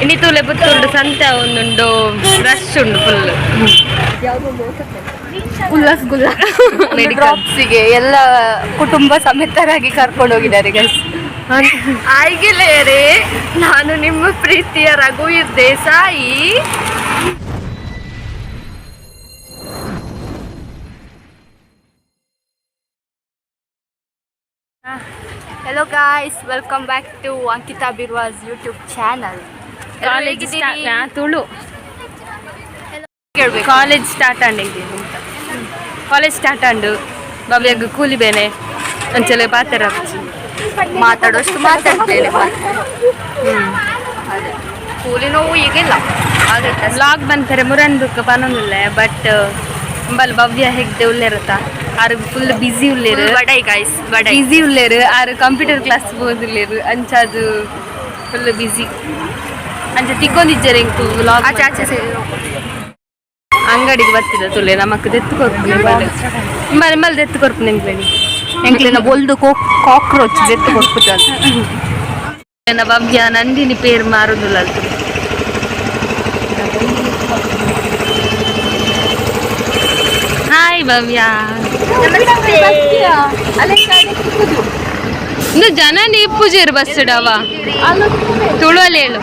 ಇನಿ ತೂಲೆ ಪುತ್ತೂರು ಸಂತೆ ಒಂದುಂಡು ರಶ್ ಉಂಡು ಫುಲ್ ಉಲ್ಲಾಸ್ ಗುಲ್ಲ ಡ್ರಾಪ್ಸಿಗೆ ಎಲ್ಲ ಕುಟುಂಬ ಸಮೇತರಾಗಿ ಕರ್ಕೊಂಡು ಹೋಗಿದ್ದಾರೆ ಗೈಸ್. ಆಯ್ಗೆಲೇರೆ, ನಾನು ನಿಮ್ಮ ಪ್ರೀತಿಯ ರಘುವೀರ್ Desai. Hello guys, welcome back to Ankita Birwas YouTube channel. College Tulu college start and college start and ಭವ್ಯಗ್ ಕೂಲಿ ಬೇನೆ ಅಂಚಲೆ ಪಾತ್ರ. ಮಾತಾಡೋಷ್ಟು ಮಾತಾಡ್ತೇನೆ. ಅದೇ ಕೂಲಿ ನೋವು ಈಗಿಲ್ಲ ಆಗುತ್ತೆ. ವ್ಲಾಗ್ ಬಂತಾರೆ ಮುರನ್ ಬುಕ್ ಪನೊಂದಿಲ್ಲ, ಬಟ್ ಅಂಬಲ್ ಭವ್ಯ ಹೆಗ್ದೆ ಉಲ್ಲೇರತ್ತ ಆರು ಫುಲ್ ಬಿಸಿ ಉಲ್ಲೇರು. ಬಡೈ ಗೈಸ್, ಬಡೈ. ಬಿಸಿ ಉಲ್ಲೇರು ಆರು, ಕಂಪ್ಯೂಟರ್ ಕ್ಲಾಸ್ ಬೋದಿಲ್ಲೇರು, ಅಂಚಾದು ಫುಲ್ ಬಿಸಿ ಅಂಚ ತಿಕ್ಕೊಂದಿಜ್ಜರೆ ಇಂಕು ವ್ಲಾಗ್. ಆಚೆ ಆಚೆ ಸೇರಿ. ಅಂಗಡಿಗೆ ಬರ್ತಿದ್ದ ತುಲೆ ನಮಕ್ ದೆತ್ತು ಕೊರ್ಪು ನಿಂಬಲ್ ನಿಂಬಲ್ ನಿಂಬಲ್ ದೆತ್ತು ಕೊರ್ಪು ನಿಂಗೆ. ಎಂಕ್ಲಿನ ಬೊಲ್ದು ಕಾಕ್ರೋಚ್ ಜೆತ್ತು ಕೊಟ್ಬಿಟ್ಟು. ನನ್ನ ಭವ್ಯ ನಂದಿನಿ ಪೇರ್ ಮಾರುದಿಲ್ಲ ಅಲ್ತು. ಹಾಯ್ ಭವ್ಯ. ಇನ್ನು ಜನ ಇಪ್ಪುಜೇರು ಬಸ್ ಡವ ತುಳುವಲ್ಲಿ ಹೇಳು.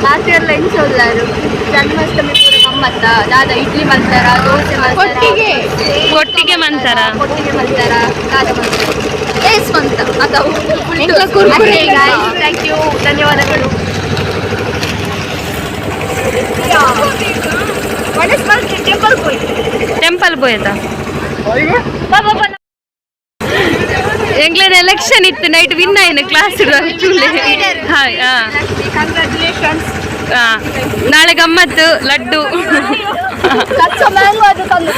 ರಾತ್ರಿ ಎಂಚ ಉಲ್ಲಾರು? ಜನ್ಮಾಷ್ಟಮಿ ಪೂರ ಗಮ್ಮತ್ತ ದಾದ? ಇಡ್ಲಿ ಮಾಡ್ತಾರ, ದೋಸೆ ಮಾಡ್ತಾರ. ಒಟ್ಟಿಗೆ ಮಂತಾರ. ಒಟ್ಟಿಗೆ ಮಾಡ್ತಾರ, ದಾದ ಮಾಡ್ತಾರ, ಟೇಸ್ಟ್ ಅಂತ ಅಥವಾ. ಕುರ್ಕುರೆ. Thank you, ಧನ್ಯವಾದಗಳು. ಟೆಂಪಲ್ ಪೋಯದ ಎಂಗ್ಲೇನ ಎಲೆಕ್ಷನ್ ಇತ್ತು, ನೈಟ್ ವಿನ್ ಆಯ್ನ ಕ್ಲಾಸ್. ಹಾಯ್, ಹಾ. ಕಂಗ್ರ್ಯಾಚುಲೇಷನ್ಸ್. ಹಾ, ನಾಳೆ ಗಮ್ಮತ್ತು ಲಡ್ಡು. ಕಚ್ಚಾ ಮ್ಯಾಂಗೋ ಅದು ತಂದು.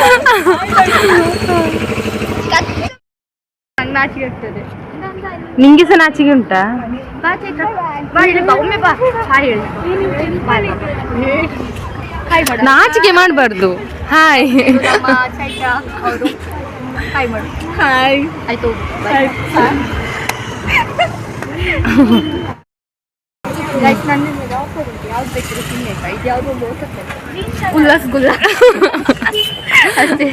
ನಾಚಿಕೆ ಆಗ್ತದೆ. ನಿಂಗೆ ಸಹ ನಾಚಿಕೆ ಉಂಟಾ? ಬಾ ಚೈತ್ರ, ಬಾ ಇಲ್ಲಿ, ಬಾ ಒಮ್ಮೆ, ಬಾ. ಹಾಯ್ ಹೇಳಿ. ಹಾಯ್ ಮಾಡು. ನಾಚಿಕೆ ಮಾಡಬಾರ್ದು. ಹಾಯ್. ನಮ್ಮ ಚೈತ್ರ ಅವರು. ಹಾಯ್ ಮಾಡು. ಹಾಯ್. ಆಯ್ತು. ಗೈಸ್, ನನ್ನ ಮೇಲೆ ಆಫರ್ ಉಂಟು, ಯಾವ್ದು ಬೇಕಿದ್ರೆ ತಿನ್ನಿ ಆಯ್ತಾ? ಇದು ಯಾವುದೋ ಲೋಟಸ್ ಉಲ್ಲಾಸ್ ಗುಲ್ಲ ಅಷ್ಟೇ.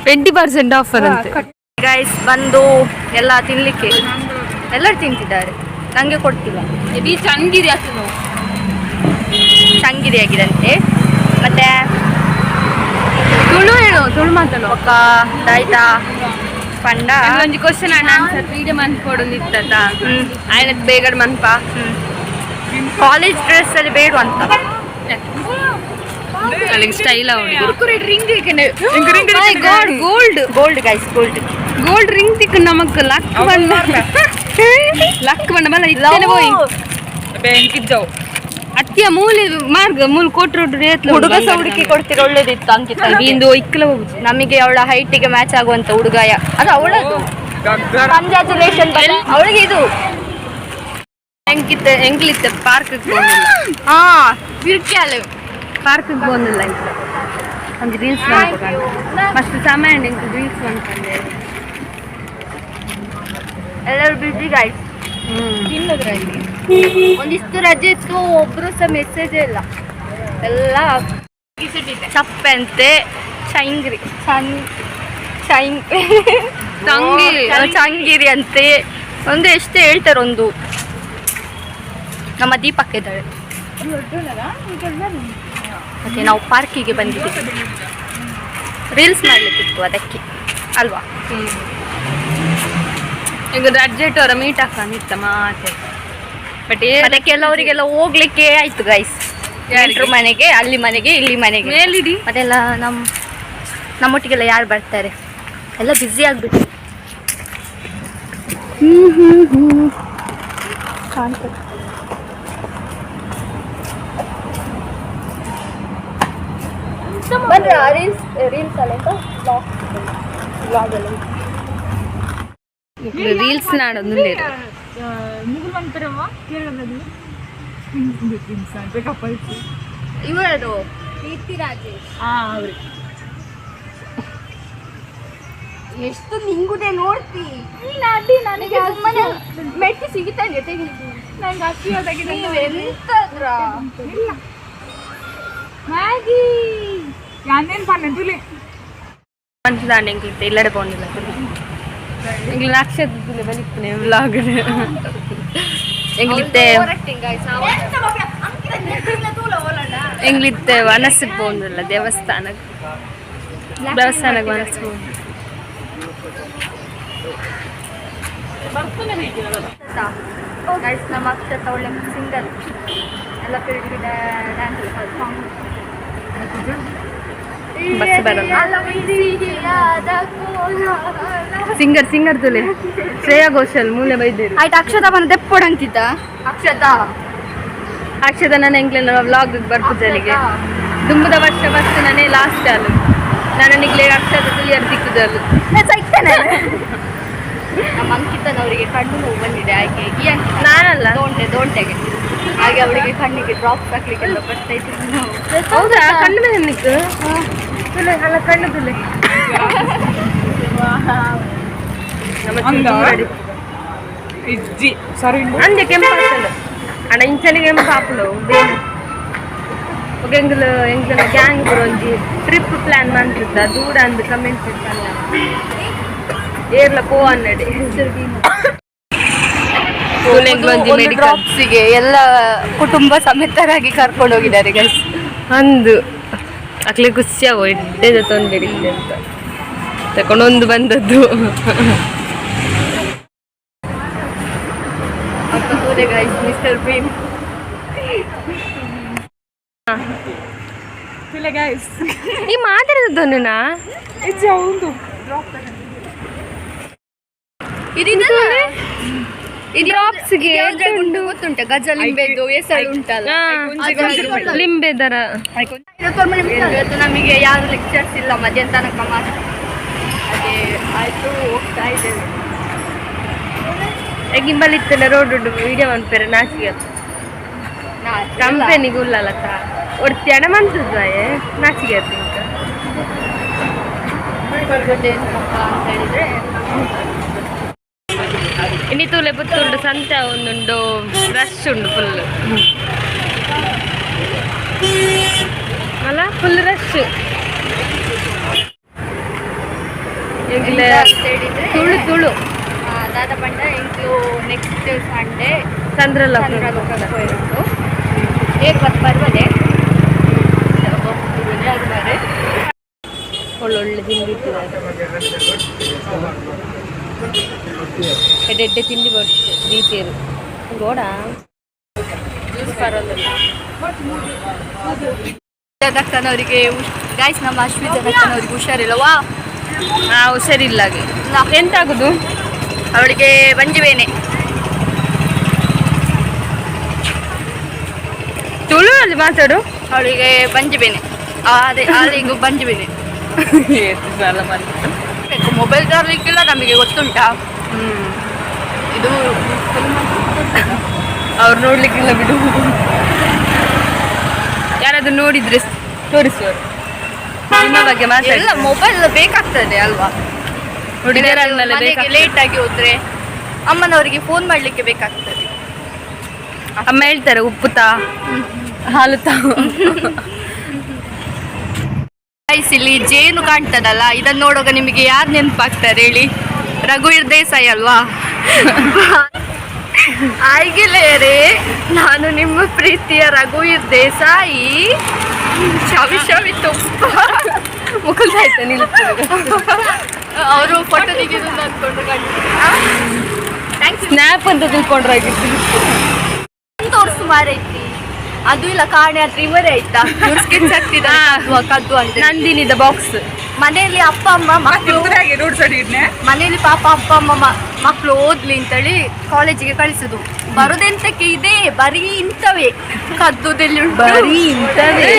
20% ಆಫರ್ ಅಂತೆ. ಗೈಸ್, ಬಂದು ಎಲ್ಲ ತಿನ್ಲಿಕ್ಕೆ ಎಲ್ಲರೂ ತಿಂತಿದ್ದಾರೆ, ನನಗೆ ಕೊಡ್ತಿಲ್ಲ. ಚಂಗಿರಿ. ಚಂಗಿರಿ ಆಗಿದಂತೆ ಮತ್ತೆ. ತುಳು ಹೇಳು, ತುಳು ಮಾತಾಡು. ಒಕ್ಕ ದಾಯ್ತಾ ಪಂಡ. ಒಂಜಿ ಕ್ವಶನ್ ಅಣ್ಣ ಆನ್ಸರ್ ವೀಡಿಯೋ ಮನ್ಕೊಡೊಂದಿತ್ತ ಆಯ್ನ ಬೇಗಡ್ ಮನ್ಪ. ಕಾಲೇಜ್ ಡ್ರೆಸ್ ಅಲ್ಲಿ ಬೇಡ ಅಂತ. ಅಲ್ಲಿಗೆ style god gold. Gold guys, gold. Gold ring ತಿಕ್ ನಮಕ್ ಲಕ್ ಬಂದ, ಲಕ್ ಬಂದ ಬಲ್ಲ ಇತ್ತೇನೆ ಪೋಯಿ. ಅತ್ತಿಯ ಮೂಲೆ ಮಾರ್ಗ ಮೂಲ ಕೋಟ್ ರೋಡ್ ರೇತ್. ಹುಡುಗ ಸಹ ಹುಡುಕಿ ಕೊಡ್ತೀರ, ಒಳ್ಳೇದಿತ್ತು ಅಂಕಿತ. ಇಂದು ಇಕ್ಕಲ ಹೋಗುದು. ನಮಗೆ ಅವಳ ಹೈಟಿಗೆ ಮ್ಯಾಚ್ ಆಗುವಂತ ಹುಡುಗಾಯ ಅದು ಅವಳದು. ಕಂಗ್ರ್ಯಾಚುಲೇಷನ್ ಅವಳಿಗೆ ಇದು. ಎಂಕಿತ್ತ ಎಂಕ್ಲಿತ್ತ ಪಾರ್ಕ್ ಬಂದಿಲ್ಲ. ಹಾ, ಬಿರ್ಕ್ಯಾಲೆ. ಪಾರ್ಕ್ ಬಂದಿಲ್ಲ ಇಂಕ ಒಂಜಿ ರೀಲ್ಸ್ ಮಾಡ್ಕೊಂಡು ಮಸ್ತ್ ಸಮಯ ಎಂಕ್ ರೀಲ್ಸ್ ಮಾಡ್ಕೊಂಡೆ. ಎಲ್ಲರೂ ಬಿಸಿ ಗಾಯ್ಸ್ ತಿನ್ನೋದ್ರಲ್ಲಿ. ಒಂದಿಷ್ಟು ರಜೆ ಇತ್ತು, ಒಬ್ರು ಸಹ ಮೆಸೇಜ್ ಇಲ್ಲ. ಎಲ್ಲ ಚಪ್ಪೆ ಅಂತೆ, ಚೈಂಗ್ರಿ ಚಂಗ್ ಚೈಂಗ್ ಚಂಗಿರಿ. ಚಂಗಿರಿ ಅಂತೆ. ಒಂದು ಎಷ್ಟು ಹೇಳ್ತಾರೆ. ಒಂದು ನಮ್ಮ ದೀಪಕ್ ಇದ್ದಾಳೆ. ಮತ್ತೆ ನಾವು ಪಾರ್ಕಿಗೆ ಬಂದಿದ್ದೀವಿ, ರೀಲ್ಸ್ ಮಾಡ್ಲಿಕ್ಕಿತ್ತು ಅದಕ್ಕೆ ಅಲ್ವಾ? ಈಗ ರಜೆಟ್ ಅವರ ಮೀಟ್ ಹಾಕೊಂಡಿತ್ತ ಮಾತೆ, ಬಟ್ ಮತ್ತೆ ಕೆಲವರಿಗೆಲ್ಲ ಹೋಗ್ಲಿಕ್ಕೆ ಆಯ್ತು ಗೈಸ್, ನೆಂಟ್ರ ಮನೆಗೆ, ಅಲ್ಲಿ ಮನೆಗೆ, ಇಲ್ಲಿ ಮನೆಗೆ. ಮೇಲಿಡಿ. ಅದೆಲ್ಲ ನಮ್ಮ ನಮ್ಮೊಟ್ಟಿಗೆಲ್ಲ ಯಾರು ಬರ್ತಾರೆ? ಎಲ್ಲ ಬ್ಯುಸಿ ಆಗ್ಬಿಟ್ಟು ಕಾಣ್ತದೆ. ಬಂದ್ರ ರೀಲ್ಸ್ ರೀಲ್ಸ್ ಅಲ್ಲ, ವ್ಲಾಗ್ ಎಲ್ಲ. ರೀಲ್ಸ್ ನಾಡೊಂದು. ಇವರು ಕೀರ್ತಿ ರಾಜೇಶ್. ಎಷ್ಟು ನಿಂಗುದೇ ನೋಡ್ತಿ ನೀನು ಅಲ್ಲಿ. ನನಗೆ ಸುಮ್ಮನೆ ಮೆಟ್ಟಿ ಸಿಗುತ್ತಾನೆ ತೆಗಿಲಿಕ್ಕೆ. ನಂಗೆ ಹಸಿಯೋದಾಗಿ ಎಂತದ್ರ ಮ್ಯಾಗಿ ಯಾನೇನು ಪನ್ನೆ ತುಲೆ ಮಂಚದಾಂಡ ಎಂಕ್ಲಿತ್ತೆ ಇಲ್ಲಡೆ ಪೋಂಡಿಲ್ಲ. ಎಂಕ್ಲ ಅಕ್ಷತೆ ಬಲಿಪ್ಪುನೆ ವ್ಲಾಗ್. ಎಂಕ್ಲಿತ್ತೆ ಎಂಗ್ಲಿತ್ತೆ ವನಸ್ಸಿಗೆ ಪೋಂದಿಲ್ಲ ದೇವಸ್ಥಾನಕ್ಕೆ. ದೇವಸ್ಥಾನಕ್ಕೆ ವನಸ್ಸು ಪೋಂದು. ಗೈಸ್, ನಮ್ಮ ಅಕ್ಷತ ಒಳ್ಳೆ ಸಿಂಗರ್ ಎಲ್ಲ. Dance song. ಬಸ್ ಬರಲ್ಲ. ಸಿಂಗರ್ ಸಿಂಗರ್ ತುಲೆ, ಶ್ರೇಯಾ ಘೋಷಲ್ ಮೂಲೆ ಬೈದೇರು. ಆಯ್ತು, ಅಕ್ಷತಾ ಬಂದ ದೆಪ್ಪೊಡಂಕಿತ ಅಕ್ಷತಾ. ಅಕ್ಷತ ನನ್ನ ಎಂಕ್ಲೆನ ವ್ಲಾಗ್ ಬರ್ಪುಜಲಿಗೆ ದುಂಬುದ ವರ್ಷ ಬಸ್ ನಾನೇ ಲಾಸ್ಟ್ ಅಲ್ಲ. ನಾನು ನಿಗ್ಲೆ ಅಕ್ಷತ ತುಲಿಯರ್ ದಿಕ್ಕುದಲ್ಲ. ಸೈಕ್ತೇನೆ. ನಮ್ಮ ಅಂಕಿತನವರಿಗೆ ಕಣ್ಣು ನೋವು ಬಂದಿದೆ. ಹಾಗೆ ಈ ಅಂಕಿತ ನಾನಲ್ಲ. ದೋಂಟೆ ದೋಂಟೆಗೆ. ಹಾಗೆ ಅವಳಿಗೆ ಕಣ್ಣಿಗೆ ಡ್ರಾಪ್ಸ್ ಹಾಕ್ಲಿಕ್ಕೆಲ್ಲ ಬರ್ತಾ ಇದ್ವಿ ನಾವು. ಹೌದಾ? ಕಣ್ಣು ಮೇಲೆ ನಿಕ್ಕು ತುಲೆ ಅಲ್ಲ, ಕಣ್ಣು ತುಲೆ ನಮ್ಮ ಚೂರು. ಇಜ್ಜಿ ಸರಿ. ಅಂದೆ ಕೆಂಪಾಗ್ತದೆ ಅಣ್ಣ, ಇಂಚನಿಗೆ ಕೆಂಪಾಪುಲು ಬೇನು. ఒక ಎಂಗ್ಲ ಎಂಗ್ಲನ ಗ್ಯಾಂಗ್ ಒಂಜಿ ಟ್ರಿಪ್ ಪ್ಲಾನ್ ಮಾಡ್ತಿದ್ದ ದೂರ ಅಂದ್ ಕಮೆಂಟ್ ಇತ್ತಲ್ಲ. ಏರ್ಲ ಪೋ ಅನ್ನಡಿ ಎಂಗ್ಲೊಂಜಿ ಮೆಡಿಕಲ್. ಡ್ರಾಪ್ಸಿಗೆ ಎಲ್ಲ ಕುಟುಂಬ ಸಮೇತರಾಗಿ ಕರ್ಕೊಂಡು ಹೋಗಿದ್ದಾರೆ ಗೈಸ್. ಅಂದು ಅಕ್ಲೆ ಖುಷಿ ಆವು, ಎಡ್ಡೆದ ತೊಂದರೆ ಇದೆ ಅಂತ ತಕೊಂಡೊಂದು ಬಂದದ್ದು. Guys, Mister Bean. ತುಲೆ ಗೈಸ್. ಈ ಮಾತಾಡಿದ್ದು ನಾ. ಇಜ್ಜಿ ಹೌದು. ಡ್ರಾಪ್ಸ್ಗೆ. ಉಂಟು, ಗೊತ್ತುಂಟ? ಗಜ ಲಿಂಬೆದ್ದು ಹೆಸರು ಉಂಟಲ್ಲ. ಲಿಂಬೆ ದರ. ಇವತ್ತು ನಮಗೆ ಯಾರು ಲೆಕ್ಚರ್ಸ್ ಇಲ್ಲ, ಮಧ್ಯಾಹ್ನ ತನಕ ಮಾತ್ರ. ಅದೇ ಆಯ್ತು, ಹೋಗ್ತಾ ಇದ್ದೇವೆ. ಗಿಂಬಲ್ ಇತ್ತಲ್ಲ ರೋಡ್ ವಿಡಿಯೋ ಮನ್ಪೆರೆ ನಾಚಿಗೆ. ಕಂಪೆನಿಗೆ ಉಲ್ಲಲಕ್ಕ ಒರ್ತಿ ಅಡ ಮಂತದ್ದಾಯೆ, ನಾಚಿಗೆ ಆತು ಇಂಕ. ಏನಪ್ಪ ಅಂತ ಹೇಳಿದ್ರೆ ಇನಿ ತೂಲೆ ಪುತ್ತುಂಡು ಸಂತೆ ಒಂದುಂಡು, ರಶ್ ಉಂಡು ಫುಲ್ ಅಲ್ಲ, ಫುಲ್ ರಶ್. ಎಂತ ಅಂತ ಹೇಳಿದ್ರೆ ತುಳು ತುಳು. ದಾದ ಪಂಡ ಎಂಕ್ಲು ನೆಕ್ಸ್ಟ್ ಸಂಡೇ ಚಂದ್ರಲೋಕ. ಚಂದ್ರಲೋಕಕ್ಕೆ ಪೋಯಿರುಂಡು. ಏರ್ ಬತ್ ಬರ್ಬದೆ ಅದು ಮಾರೆ. ಒಳ್ಳೊಳ್ಳೆ ತಿಂಡಿ ಇಟ್ಟಿದ್ದಾರೆ. ಎಡ್ಡೆ ಎಡ್ಡೆ ತಿಂಡಿ ಬರ್ತದೆ ರೀತಿಯರು ಗೋಡ ಜ್ಯೂಸ್ ಪರಲ್ಲ. ದಕ್ಕನವರಿಗೆ ಗಾಯ್ಸ್, ನಮ್ಮ ಅಶ್ವಿತ ದಕ್ಕನವರಿಗೆ ಹುಷಾರಿಲ್ಲ ವಾ. ಹಾ, ಹುಷಾರಿಲ್ಲ ಹಾಗೆ. ಎಂತ ಆಗುದು? ಅವಳಿಗೆ ಬಂಜಿ ಬೇನೆ. ತುಳು ಅಲ್ಲಿ ಮಾತಾಡು. ಅವಳಿಗೆ ಬಂಜಿ ಬೇನೆ, ಅದೇ ಆಳಿಗೂ ಬಂಜಿ ಬೇನೆ. ಮೊಬೈಲ್ ತರಲಿಕ್ಕಿಲ್ಲ ನಮಗೆ, ಗೊತ್ತುಂಟಾ? ಇದು ಅವ್ರು ನೋಡ್ಲಿಕ್ಕಿಲ್ಲ ಬಿಡು. ಯಾರಾದ್ರೂ ನೋಡಿದ್ರೆ ತೋರಿಸುವರು ನಿಮ್ಮ ಬಗ್ಗೆ ಮಾತಾಡಿ. ಎಲ್ಲ ಮೊಬೈಲ್ ಬೇಕಾಗ್ತದೆ ಅಲ್ವಾ? ಹುಡುಗಿಯರನ್ನೆಲ್ಲ ಮನೆಗೆ ಬೇಕಾಗ್ತದೆ. ಲೇಟ್ ಆಗಿ ಹೋದ್ರೆ ಅಮ್ಮನವರಿಗೆ ಫೋನ್ ಮಾಡ್ಲಿಕ್ಕೆ ಬೇಕಾಗ್ತದೆ. ಅಮ್ಮ ಹೇಳ್ತಾರೆ, ಉಪ್ಪು ತಾ, ಹಾಲು ತಾ. ಗೈಸ್, ಇಲ್ಲಿ ಜೇನು ಕಾಣ್ತದಲ್ಲ, ಇದನ್ನ ನೋಡುವಾಗ ನಿಮಗೆ ಯಾರು ನೆನಪಾಗ್ತಾರೆ ಹೇಳಿ? ರಘುವೀರ್ ದೇಸಾಯಿ ಅಲ್ವಾ? ಆಯ್ಗಿಲೇರೆ, ನಾನು ನಿಮ್ಮ ಪ್ರೀತಿಯ ರಘುವೀರ್ ದೇಸಾಯಿ. ಶವಿ ಶವಿ ತುಪ್ಪ. ಮುಕುಲ್ ಆಯ್ತಾ ನಿಲ್ತದೆ. ಅವರು ಫೋಟೋ ತೆಗೆದು ಅಂದ್ಕೊಂಡು. Thanks. Snap ಅಂತ ತಿಳ್ಕೊಂಡ್ರಾಗಿತ್ತು. ತೋರ್ಸು ಮಾರೈತಿ. ಅದು ಇಲ್ಲ ಕಾಣೆ ಆದ್ರೆ ಇವರೇ ಆಯ್ತಾ? ಇವ್ರು ಸ್ಕೆಚ್ ಹಾಕ್ತಿದ್ದಾರೆ, ಕದ್ದು ಕದ್ದು ಅಂತ. ನಂದಿನಿದ ಬಾಕ್ಸ್. ಮನೆಯಲ್ಲಿ ಅಪ್ಪ ಅಮ್ಮ ಮಕ್ಕಳು ರೋಡ್ ಸೈಡ್ ಇಡ್ನೆ. ಮನೆಯಲ್ಲಿ ಪಾಪ ಅಪ್ಪ ಅಮ್ಮ ಮಕ್ಕಳು ಓದ್ಲಿ ಅಂತೇಳಿ ಕಾಲೇಜಿಗೆ ಕಳಿಸುದು. ಬರುದೆಂತಕ್ಕೆ? ಇದೇ ಬರೀ ಇಂಥವೇ ಕದ್ದುದೆಲ್ಲಿ ಉಂಟು. ಬರೀ ಇಂಥವೇ.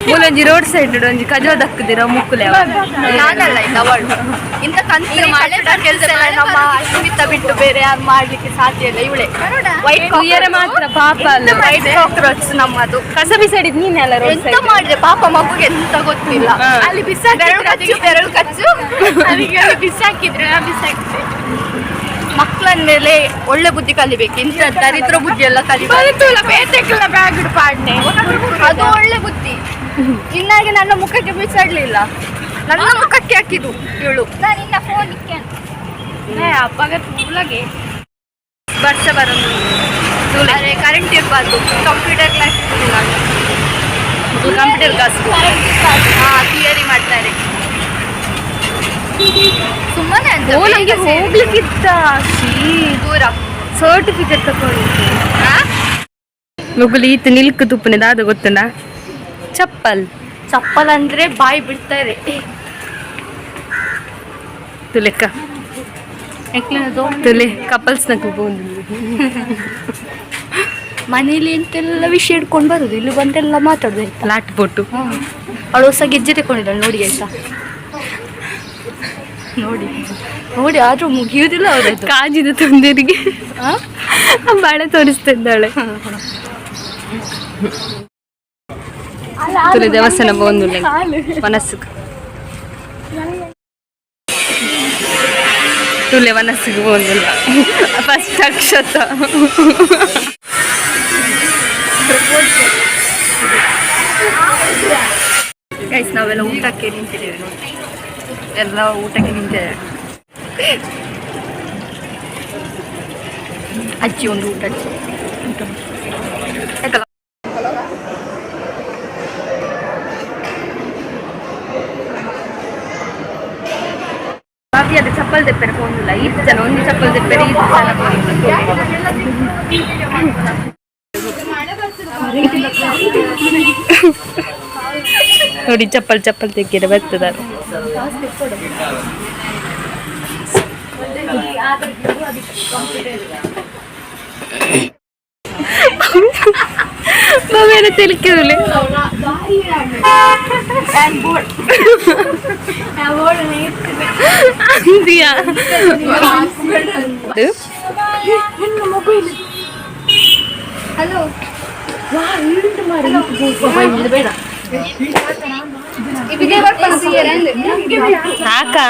ಮೂಲೊಂಜಿ ರೋಡ್ ಸೈಡ್ ಒಂಜಿ ಕಜೋ ದಕ್ಕದಿರ ಮುಕ್ಕುಲೆ. ನಾನಲ್ಲ ಇದು, ಅವಳು. ಇಂಥ ಕಂತು ಕೆಲಸ ಎಲ್ಲ ನಮ್ಮ ಅಶ್ಮಿತ ಬಿಟ್ಟು ಬೇರೆ ಯಾರು ಮಾಡ್ಲಿಕ್ಕೆ ಸಾಧ್ಯ ಇಲ್ಲ. ಇವಳೆ ವೈಟ್ ಕುಯ್ಯರೆ ಮಾತ್ರ ಪಾಪ ಅಲ್ಲ. ವೈಟ್ ಕಾಕ್ರೋಚ್ ನಮ್ಮದು. ಕಸ ಬಿಸಾಡಿದ್ ನೀನೆ ಅಲ್ಲ ರೋಡ್ ಎಂತ ಸೈಡ್? ಮಾಡಿದೆ? ಪಾಪ ಮಗುಗೆ ಎಂತ ಗೊತ್ತಿಲ್ಲ. ಅಲ್ಲಿ ಬಿಸಾಕಿ, ಬೆರಳು ಕಚ್ಚು, ಬೆರಳು ಕಚ್ಚು. ಅದಕ್ಕೆ ಅಲ್ಲಿ ಬಿಸಾಕಿದ್ರು, ನಾ ಬಿಸಾಕಿದೆ. ಮಕ್ಕಳ ಮೇಲೆ ಒಳ್ಳೆ ಬುದ್ಧಿ ಕಲಿಬೇಕು, ಇಂಥ ದರಿದ್ರ ಬುದ್ಧಿ ಎಲ್ಲ ಕಲಿಬೇಕು. ಬ್ಯಾಗ್ ಪಾಡ್ನೆ. ಅದು ಒಳ್ಳೆ ಬುದ್ಧಿ. ಇನ್ನಾಗೆ ನನ್ನ ಮುಖಕ್ಕೆ ಬಿಸಾಡ್ಲಿಲ್ಲ, ನನ್ನ ಮುಖಕ್ಕೆ ಹಾಕಿದ್ದು ಇವಳು. ನಾನು ಇನ್ನ ಫೋನ್ ಅಪ್ಪಗ ತೂಲಗೆ. ವರ್ಷ ಬರೋದು. ಅರೆ ಕರೆಂಟ್ ಇರಬಾರ್ದು, ಕಂಪ್ಯೂಟರ್ ಕ್ಲಾಸ್. Computer class. ಹಾ, ಥಿಯರಿ ಮಾಡ್ತಾರೆ ಸುಮ್ಮನೆ ಅಂತ. ಓ, ನಮ್ಗೆ ಹೋಗ್ಲಿಕ್ಕಿತ್ತ ದೂರ. ಸರ್ಟಿಫಿಕೇಟ್ ತಕೊಂಡು ಮಗುಲು ಈತ ನಿಲ್ಕು ತುಪ್ಪನೆ ದಾದ ಗೊತ್ತುಂಡ ಚಪ್ಪಲ್. ಚಪ್ಪಲ್ ಅಂದ್ರೆ ಬಾಯಿ ಬಿಡ್ತಾರೆ. ತುಲೆಕ್ಕ ತುಲೆ ಕಪಲ್ಸ್ ನಕ್ಕು. ಮನೇಲಿ ಎಂತೆಲ್ಲ ವಿಷಯ ಹಿಡ್ಕೊಂಡು ಬರುದು, ಇಲ್ಲಿ ಬಂದೆಲ್ಲ ಮಾತಾಡುದು ಆಯ್ತಾ? ಲಾಟ್ ಪೊಟ್ಟು. ಅವಳು ಹೊಸ ಗೆಜ್ಜೆ ತಗೊಂಡಿದ್ದಾಳೆ ನೋಡಿ ಆಯ್ತಾ? ನೋಡಿ ನೋಡಿ, ಆದ್ರೂ ಮುಗಿಯುವುದಿಲ್ಲ ಅವರದ್ದು. ಕಾಜಿದ ತೊಂದರೆಗೆ ಬಾಳೆ ತೋರಿಸ್ತಿದ್ದಾಳೆ. ತುಲೆ ದೇವಸ್ಥಾನ ಬಂದು ಮನಸ್ಸು ತುಲೆ ಮನಸ್ಸಿಗೆ ಬಂದಿಲ್ಲ. ಫಸ್ಟ್ ಅಕ್ಷತ. ಗೈಸ್, ನಾವೆಲ್ಲ ಊಟಕ್ಕೆ ನಿಂತಿದ್ದೇವೆ ನೋಡಿ. ಎಲ್ಲ ಊಟಕ್ಕೆ ನಿಂತಿದ್ದಾರೆ. ಅಜ್ಜಿ ಒಂದು ಊಟ, ಅಜ್ಜಿ ಊಟ. ಯಾಕಲ್ಲ? ಬಾಬಿ ಅದು ಚಪ್ಪಲ್ ದೆಪ್ಪರೆ ಫೋನಿಲ್ಲ. ಈತ್ ಜನ ಒಂದು ಚಪ್ಪಲ್ ದೆಪ್ಪರೆ, ಈತ್ ಜನ. ನೋಡಿ, ಚಪ್ಪಲ್ ಚಪ್ಪಲ್ ತೆಗ್ಗಿರ ಬರ್ತದಾರೆ. ಬಾಬೇನ ತಿಳಿಕಿರಲಿ. ಅಂದಿಯಾ? ಹಲೋ. ಸಾಕಾ?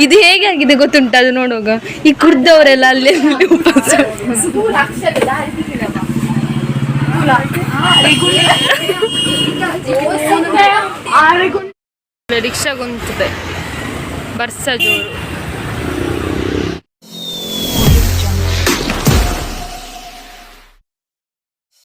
ಇದು ಹೇಗೆ ಆಗಿದೆ ಗೊತ್ತುಂಟು? ಅದು ನೋಡುವಾಗ ಈ ಕುರ್ದವರೆಲ್ಲ ಅಲ್ಲೇ ಉಪವಾಸ. ರಿಕ್ಷಾ ಗುಂತದೆ. ಬರ್ಸ ಜೋರು.